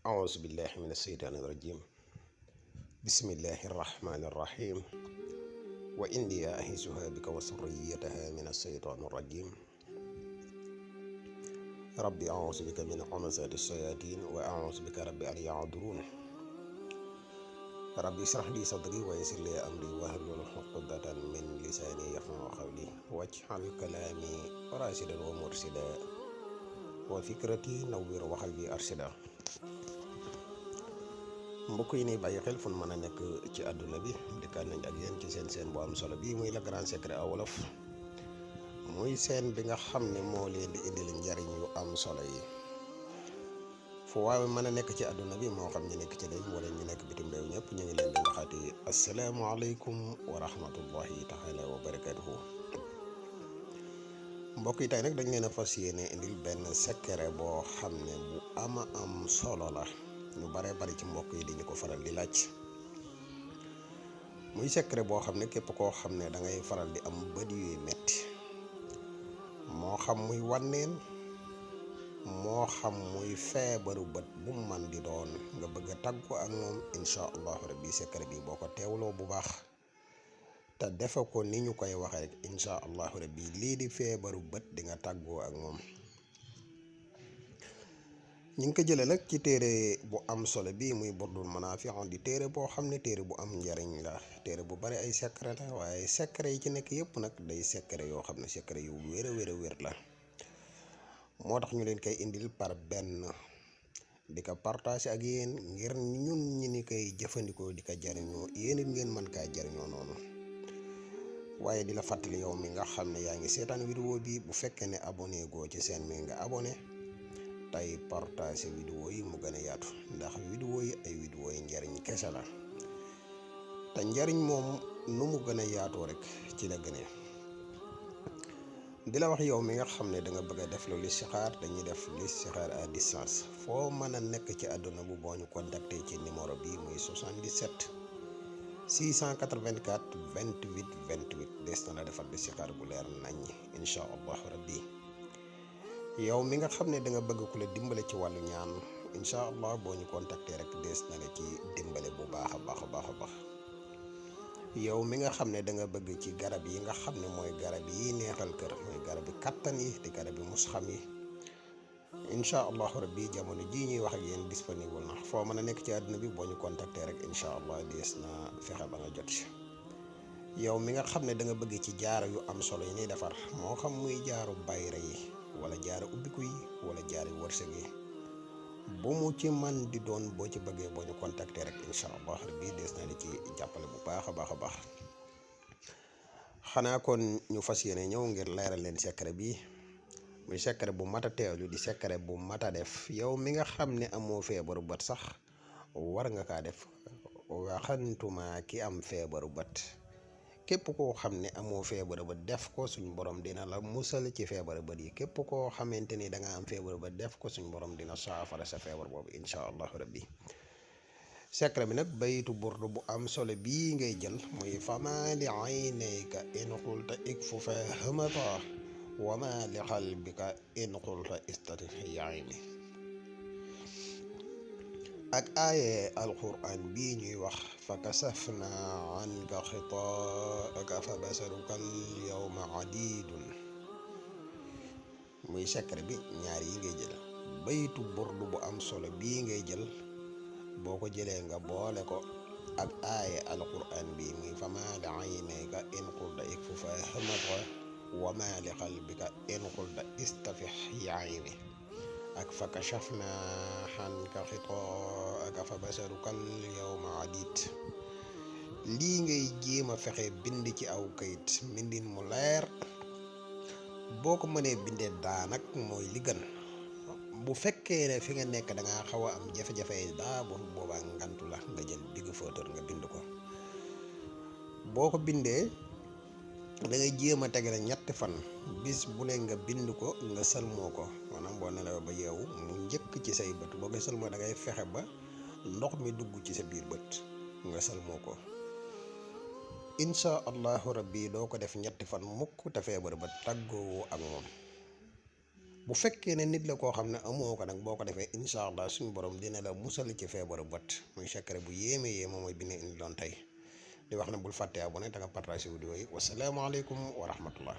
أعوذ بالله من الشيطان الرجيم. بسم الله الرحمن الرحيم. وإني أعيذها بك وذريتها من الشيطان الرجيم. ربي أعوذ بك من همزات الشياطين وأعوذ بك ربي أن يحضرون. ربي اشرح لي صدري ويسر لي أمري واحلل عقدة من لساني يفقهوا قولي واجعل كلامي راشدا ومرشدا وفكرتي نوّر وقلبي أرشدا. mbokk yi ni bàyyi xel fu mën a nekk ci àdduna bi dikkaat nañ ak yéen ci seen bu am solo bii muy le grand secret en wolof, muy seen bi nga xam ne moo leen di indil njariñ yu am solo yi fu waaye mën a nekk ci àdduna bi, moo xam ñu nekk ci réew wala ñu nekk bitim réew, ñëpp ñu ngi leen di waxaati asalaamaaleykum wa rahmatullahi taala wa barakatuhu. mbokk yi tey nag dañ leen a fas yéene indil benn secret boo xam ne bu ama am solo la. ñu bare bari ci mbokk yi di ñu ko faral di laaj, muy secret boo xam ne képp koo xam ne da ngay faral di am bët yuy metti, moo xam muy wànneen, moo xam muy feebaru bët bu mu man di doon, nga bëgg a tàggu ak moom, incha allahu rabbi secret bi boo ko teewloo bu baax te defe ko ni ñu koy waxee rek, incha allahu rabbi lii di feebaru bët di nga tàggoo ak moom. ñu ngi ko jëlee nag ci téere bu am solo bi muy Burdul Manaafi, di téere boo xam ne téere bu am njariñ la, téere bu bari ay secret la, waaye secret yi ci nekk yëpp nag day secret yoo xam ne secret yu wér a wér la. moo tax ñu leen koy indil par benn di ko partage ak yéen ngir ñun ñi ni koy jëfandikoo di ko jariñoo, yéen it ngeen mën kaa jariñoo noonu. waaye di la fàttali yow mi nga xam ne yaa ngi seetaan vidéo bi, bu fekkee ne abonné goo ci seen mi nga abonné tey partage vidéo yi mu gën a yaatu, ndax vidéo yi ay vidéo yi njariñ kese la, te njariñ moom nu mu gën a yaatoo rek ci la gënee. di la wax yow mi nga xam ne da nga bëgg a def lu listixaar, dañuy def listixaar à distance, foo mën a nekk ci àdduna bu boo ñu contacté ci numéro bi muy 77 684 28 28 des na la defal listixaar bu leer nañ, incha allahu rabbi. yow mi nga xam ne da nga bëgg ku la dimbale ci wàllu ñaan, incha allah boo ñu contacter rek dees na la ci dimbale bu baax a baax. yow mi nga xam ne da nga bëgg ci garab yi nga xam ne mooy garab yi neexal kër, mooy garab yi kattan yi di garab yi musxam yi, incha allahu rabbi jamono jii ñuy wax ak yéen disponible na. foo mën a nekk ci àdduna bi boo ñu contacter rek, incha allah dees na fexe ba nga jot ci. yow mi nga xam ne da nga bëgg ci jaaro yu am solo yi ñuy defar, moo xam muy jaaru bayra yi wala jaara ubbiku yi wala jaari wërsëg yi, bu mu ci man di doon, boo ci bëggee boo ñu contacter rek, incha allah rabbi des na li ci jàppale bu baax a baax. xanaa kon ñu fas yéene ñëw ngir leeral leen secret bi, muy secret bu mat a teewlu, di secret bu mat a def. yow mi nga xam ne amoo feebaru bët sax war nga kaa def, waxantuma ki am feebaru bët. képp koo xam ne amoo feebaru bët def ko, suñ borom dina la musal ci feebaru bët yi. képp koo xamante ni da nga am feebaru bët def ko, suñ borom dina saafara sa feebar boobu, incha allahu rabbi. secret bi nag baytu burdu bu am solo bii ngay jël, muy fama li aynayka in qulta ikfu fahamata wa ma li qalbika in qulta istati ayni. ak aaye alquran bii ñuy wax fa kasafna anka xitaaka fa basaruka al yawma adidun. muy secret bi ñaar yi ngay jël, baytu burdu bu am solo bii ngay jël, boo ko jëlee nga boole ko ak aaye alquran bi muy fama li aynayka in qulta ikfu fahamata wa ma li qalbika in qulta istafih ayni, ak fa kashafna anka xitaaka fa basaruka al yawma adid. lii ngay jéem a fexe bind ci aw kayit, mbindin mu leer. boo ko mënee bindee daa nag mooy li gën. bu fekkee ne fi nga nekk da nga xaw a am jafe-jafe daa, boobaa ngantu la, nga jël bigg footor nga bind ko. boo ko bindee da ngay jéem a tegale ñetti fan, bis bu ne nga bind ko, nga sëlmoo ko, maanaam boo nelawee ba yeewu mu njëkk ci say bët. boo koy sëlmoo da ngay fexe ba ndox mi dugg ci sa biir bët, nga sëlmoo ko. incha allahu rabbi doo ko def ñetti fan mukk te feebar ba tàggoo ak moom. bu fekkee ne nit la koo xam ne amoo ko nag boo ko defee incha allah suñu borom dina la musal ci feebaru bët muy secret bu yéeme yéeme mooy bi ne indi doon tey di wax ne bul fàtte abonné te nga partage vidéo yi wasalaamaaleykum wa rahmatullah